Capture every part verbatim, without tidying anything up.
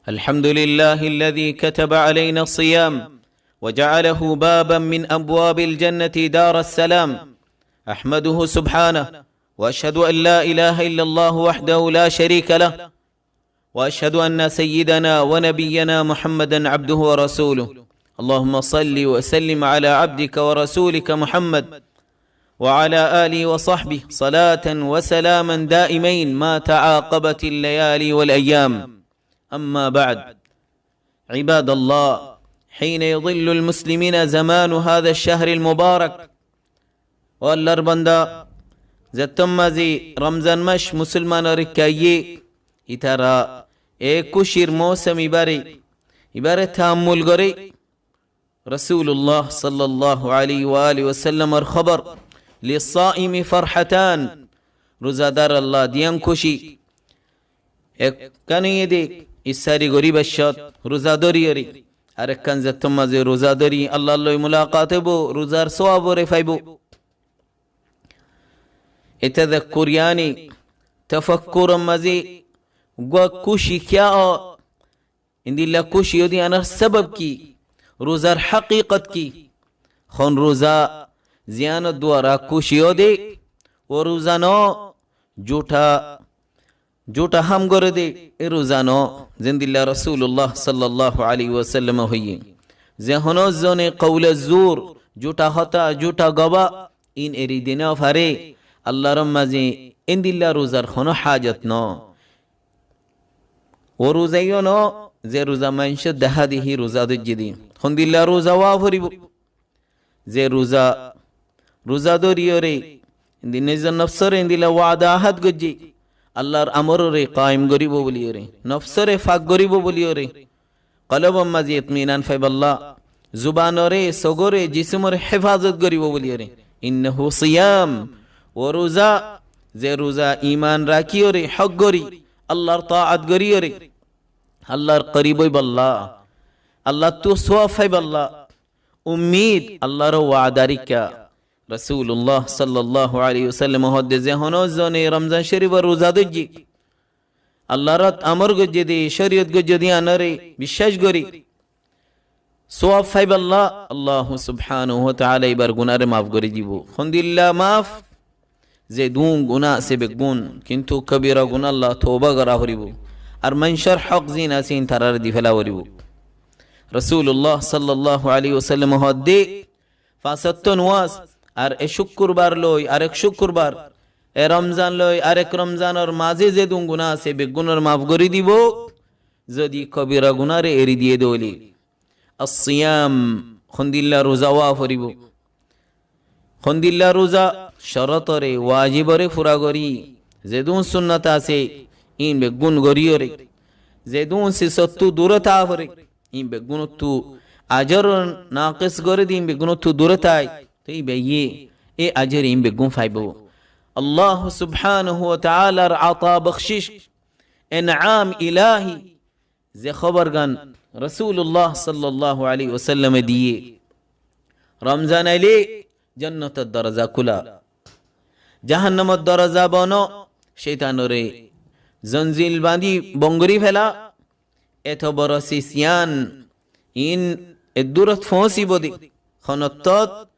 الحمد لله الذي كتب علينا الصيام وجعله بابا من أبواب الجنة دار السلام. أحمده سبحانه، وأشهد أن لا إله إلا الله وحده لا شريك له، وأشهد أن سيدنا ونبينا محمدا عبده ورسوله. اللهم صل وسلم على عبدك ورسولك محمد وعلى آله وصحبه صلاة وسلاما دائمين ما تعاقبت الليالي والأيام. أما بعد، عباد الله، حين يظل المسلمين زمان هذا الشهر المبارك. Ó Allar banda, zettót mazé Romzan mac musolmanor ikká aiyé, ítara e kúcir mousum ibáre, ibáre taammul goré. Rosulullah sallallahu alaihi wa alihi wasallamor hóbor, للصائم فرحتان, ruzadar olla diyan kúci. Ekkán óiye de iftari goríbar cót ruza dóriyoré, arekkán zettót mazé ruza dóri Allar loi mulaqat óibo, ruzar sóaboré faibo. E tazakkur, yani tafakkuror mazé uggwá kúci kiyá ó, endilla kúci ó de iánor sábab ki, ruzar hákikot ki, hon ruza ziyánor duara kúci ó de, ó ruza no, juthá juthá ham goré de e ruza no, zendilla Rosulullah sallallahu alaihi wasallame hoiyé, ze honó zone kaule zur, juthá hotá, juthá gobá, in eri di no fare, Allar mazé endilla ruzar honó hajot no. Ó ruza yó no, ze ruza maincé dehá de hí ruza dóijje de. Hondilla ruza ówa foribo. Ze ruza, ruza dóriyoré, endilla nizor nofsóre endilla wada ahad goijjé, Allar amororé kaim goríbo bóliyoré, nofsóre fak goríbo bóliyoré, kolbor mazé itminan faibolla, zubanoré, sogoré, jismoré hefazot goríbo bóliyoré. إنه صيام, ó ruza, ze ruza iman rakíyoré, hók gorí, Allar taat goríyoré, Allar korib óibolla, Allattú sóab faibolla, ummid, Allar wada rikká. Rosulullah sallallahu alaihi wasallame hoó de, ze honó zone Romzan córifór ruza dóijje, Allar ot amor goijje de, córiyot goijje de, iánoré biccác gorí sóab faibolla, Allah subhanahu wa taala ibar gunáre maf gorí dibo. Hondilla maf, ze dun guná asé beggún, kintu kabira gunálla touba gorá foribo. Ar maincór hók zin asé in tarare di fela foribo. Rosulullah sallallahu alaihi wasallame hoó de, fañs ottó nomaz, ar e cúkkurbar loi arek cúkkurbar, e Romzan loi arek Romzanor mazé ze dun guná asé beggúnor maf gorí dibo, zodi kabira gunáre eri diyé de óile. As-siyam, hondilla ruza ówa foribo. Hondilla ruza, corotoré, wajiboré fura gorí, zedún sunnot asé, in beggún goríyoré, zedún sisottú duré táa foré, in beggúnottú ajor nakes goré de, in beggúnottú duré tái, toi báiye, e ajor in beggún faibo. Allah subhanahu wa taalar ata bokcic, enam ilahi, ze hóborgán Rosulullah sallallahu alaihi wasallame diyé, Romzan ailé jonnotor doroza kúla, jahannamor doroza bono, cóitanoré zonzil bañdí bon gorí fela, eto boro sis yián in eddurot foóñsibo de, honottót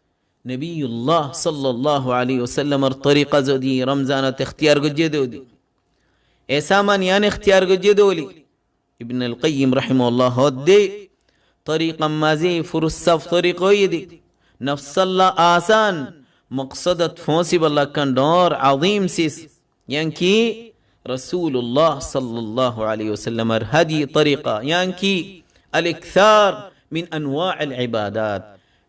Nabiyullah sallallahu alaihi wasallamor torika zodi Romzanot ektiyar goijjé de óile, e saman yián ektiyar goijjé de óile, Ibnul Qayyim rahimahullah hoó de, torikar mazé furussaf torika óiye de, nofsolla asan, moksodot foóñsibolla ekkán dhoóñr azim sis, yián ki Rosulullah sallallahu alaihi wasallamor hadi torika, yián ki al-ikthar min anwa'il ibadat,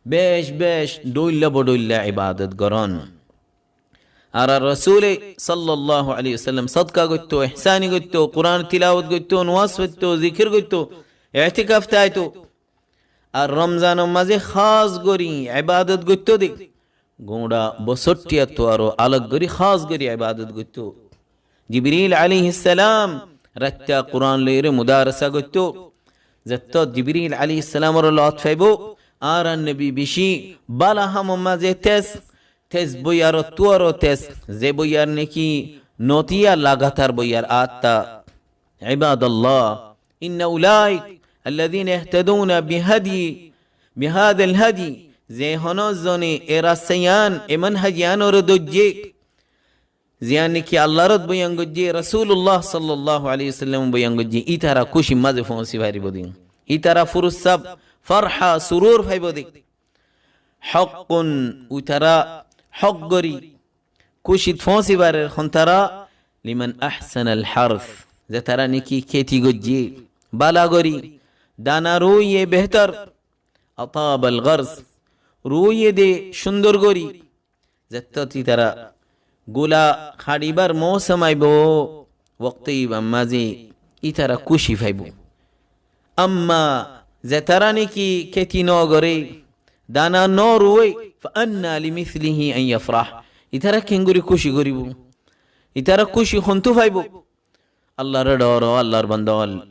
bec bec dhoilla bodhoilla ibadot gorón. Añárar Rosule sallallahu alaihi wasallam sodka goittó, ehsani goittó, Quran tilawot goittó, nomaz foittó, zikir goittó, etikaf táito. Ar Romzanor mazé hás gorí ibadot goittó de, guñça bosóttiyattú aró alok gorí hás gorí ibadot goittó. Jibril alaihissalam raitta Quran loiyóre mudarasa goittó. Zettót Jibril alaihissalamoré lot faibo, añárar nobi bicí bála hamor mazé tez, tez boiyarottú aró tez, ze boiyar neki notiya lagatar boiyar atta. Ibadallah, إن أولئك الذين يهتدون بهدي، بهذا الهدي. Ze honó zone e rasta yián, e manhaj yiánoré dóijje, ziyán niki Allar ot boyan goijje, Rasulullah sallallahu alaihi wasallam boyan goijje, ítara kúcir mazé foóñsi faribó de. Ítara furussaf, farha, surur faibó de. حق, ítara hók gorí kúcit foóñsi farer. Hontara? لمن أحسن الحرث, zetará niki kéti goijje bála gorí, dana ruiye behtor, أطاب الغرس, ruiye de cúndor gorí, zettót ítara gula hañçibar mousóm aibó, wokto ibá mazé ítara kúci faibó. Amma zetará niki kéti nogoré, dana norué, فأنى لمثله أن يفرح, ítara keéngorí kúci goríbou? Ítara kúci hontú faibou? Allaré dhooró, Allar banda ól.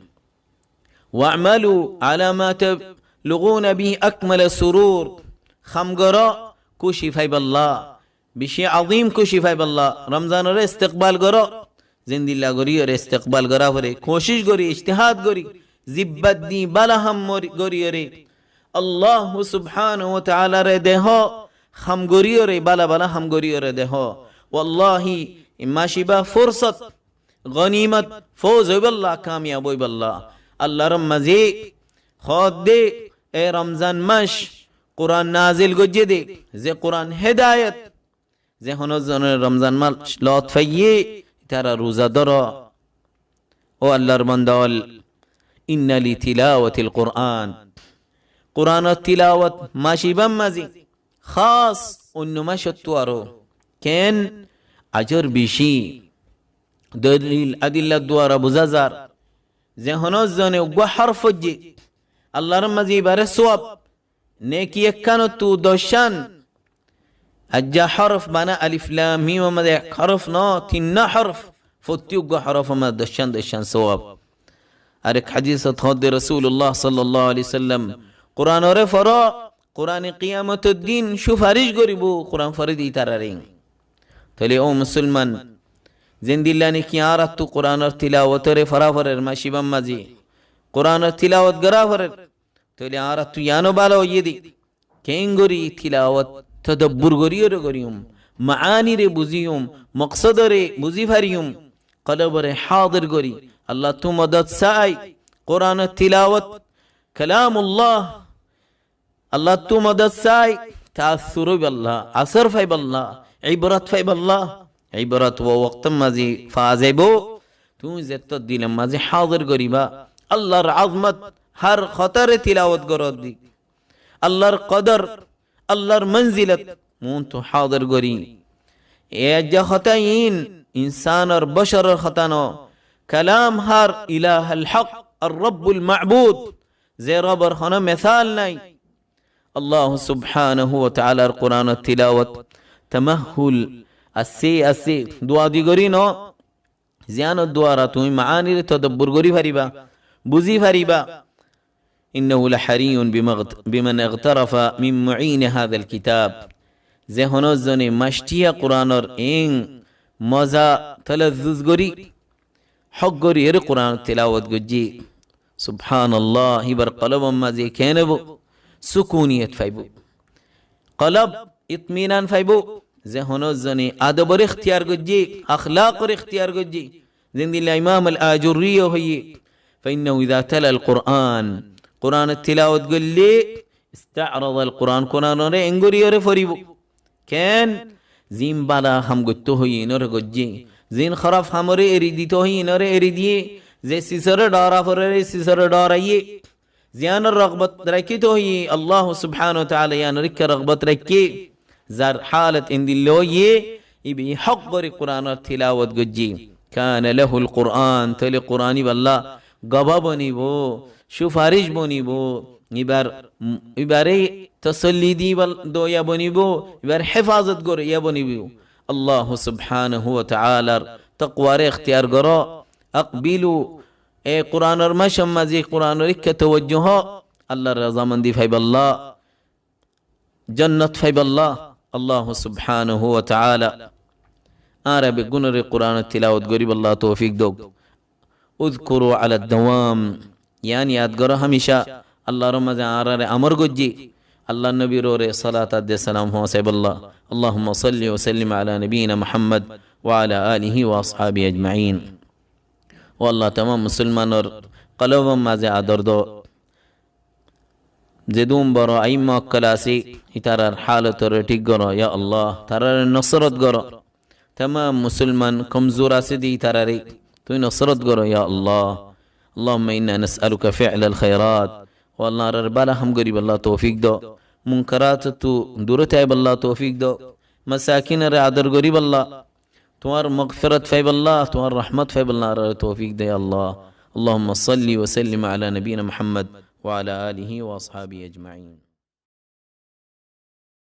واعملوا على ما تبلغون به أكمل السرور. Ham goró kúci faibálla, beci azim kúci faibálla. Romzanoré istikbal goró, zendilla goríyoré istikbal gorá foré, kócic gorí, ijtihad gorí, zibbat di bála ham mori-, goríyoré, Allahu subhanahu wa ta'alaré dehó, ham goríyoré, bála bála ham goríyoré dehó. Wallahi, e mac ibá fursot, gonimot, fouz óibolla, kamiyab óibolla. Allar mazé hoódde, e Romzan mac Quran nazil goijjé de, ze Quran hedayot, ze honó zone Romzan mac lot faiyé, ítara ruza dóro. Ó Allar banda ól, إن لتلاوة القرآن. Quranor tilawot mac ibá mazé hás oinno macottú aró keén ajor beci. Dolil adillar duara buzá zar, ze honó zone uggúa horof foijjé, Allar mazé ibáre sowab, neki ekkánottú doccán. Aijja horof bana alif lam mimor mazé ek horof no, tinnwá horof, fottí uggúa horofor mazé doccán doccán sowab. Arek hadisot hoódde Rasulullah sallallahu alaihi wasallam, Quranoré foró, Qurane kiyamotor din cufaric goríbou, Quran foré de ítararé. Tóile ó musolman, zendilla niki añárattú Quranor tilawotoré forá forer mac ibá mazé, Quranor tilawot gorá forer, tóile añárattú yiáno bála óiye de. Keéngorí tilawot todobbur goríyoré goríyum, maániré buzíyum, moksodoré buzí fariyum, koloboré hádir gorí, Allattú modot sai, Quranor tilawot, kalamullah, Allattú modot sai, taassur óibolla, asór faibólla, ibrot faibólla, ibrot uo woktor mazé faa zaibou, tuñí zettót dilor mazé hádir goríba, Allar azmot, hár hotáre tilawot goródde, Allar kodor, Allar manzilot, muúntu hádir gorí. E aijja hotá iín, insánor, bócoror hotá no, kalam hár ilahal hok, ar Robbul mabud, ze Robor honó mesal nái. Allahu subhanahu wa ta'alar Quranor tilawot, tamahul, asté asté, dua di gorí no, ziyánor duara tuñí maániré todobbur gorí faribá, buzí faribá. إنه لحري بمغت-، بمن اغترف من معين هذا الكتاب. Ze honó zone mac thiya Quranor eén moza talazzuz gorí, hók gorí ere Quran tilawot goijjé. Subhanallah, íbar kolobor mazé keén óibou? Sukuniyot faibóu. Kolob itminan faibóu. Ze honó zone adoboré iktiyar goijjé, akhlaqoré iktiyar goijjé. Zendilla Imam al-Ajurriye hoiyé, فإنه إذا تلا القرآن. Quranor tilawot goillé, استعرض القرآن, Quranoré eéngoríyoré foribóu. Keén? Ziín bála ham goittó hoiyé iínoré goijjé. Ziín hóraf hamoré eri dito hoiyé iínoré eri diyé. Ze sisoré dhoora forer sisoré dhooraiyé. Ziyánor rogbot raikkíto hoiyé, Allahu subhanahu wa ta'ala yíanor ikká rogbot raikké. Zar hálot endilla óiye, íba hók gorí Quranor tilawot goijjé. كان له القرآن, tóile Quran íballa gobá bonibóu, cufaric bonibóu, íbar, íbaré tosolli dibal doya bonibóu, íbar hefazot goróya bonibóu. Allahu subhanahu wa ta'alar tokwaré iktiyar goró. أقبلوا, e Quranor macor mazé Quranor ikká towajjuh ó, Allar razamondi faibálla, jonnot faibálla. Allahu subhanahu wa ta'ala añára beggúnoré Quranor tilawot goríballa toufik douk. اذكروا على الدوام. Yián yad goró hámica, Allar mazé añáráre amor goijjé, Allar nobir uore salat ar de salam foóñsaibolla. اللهم صل وسلم على نبينا محمد وعلى آله وأصحابه أجمعين. Ó Allah, tamam musolmanor kolbor mazé ador do. Zedún boro aimma ókkol asé, ítarar halotoré thík goró, ya Allah, tarare nosrot goró. Tamam musolman komzur asé de ítarare tui nosrot goró, ya Allah. اللهم إنا نسألك فعل الخيرات. Ó Allah, añáráre bála ham goríbolla toufik do, munkarat ottu dure táibolla toufik do, masakinore ador goríbolla, tuáñr mogfirat faibolla, tuáñr rahmot faibolla añáráre toufik do, ya Allah. اللهم صل وسلم على نبينا محمد وعلى آله وأصحابه أجمعين.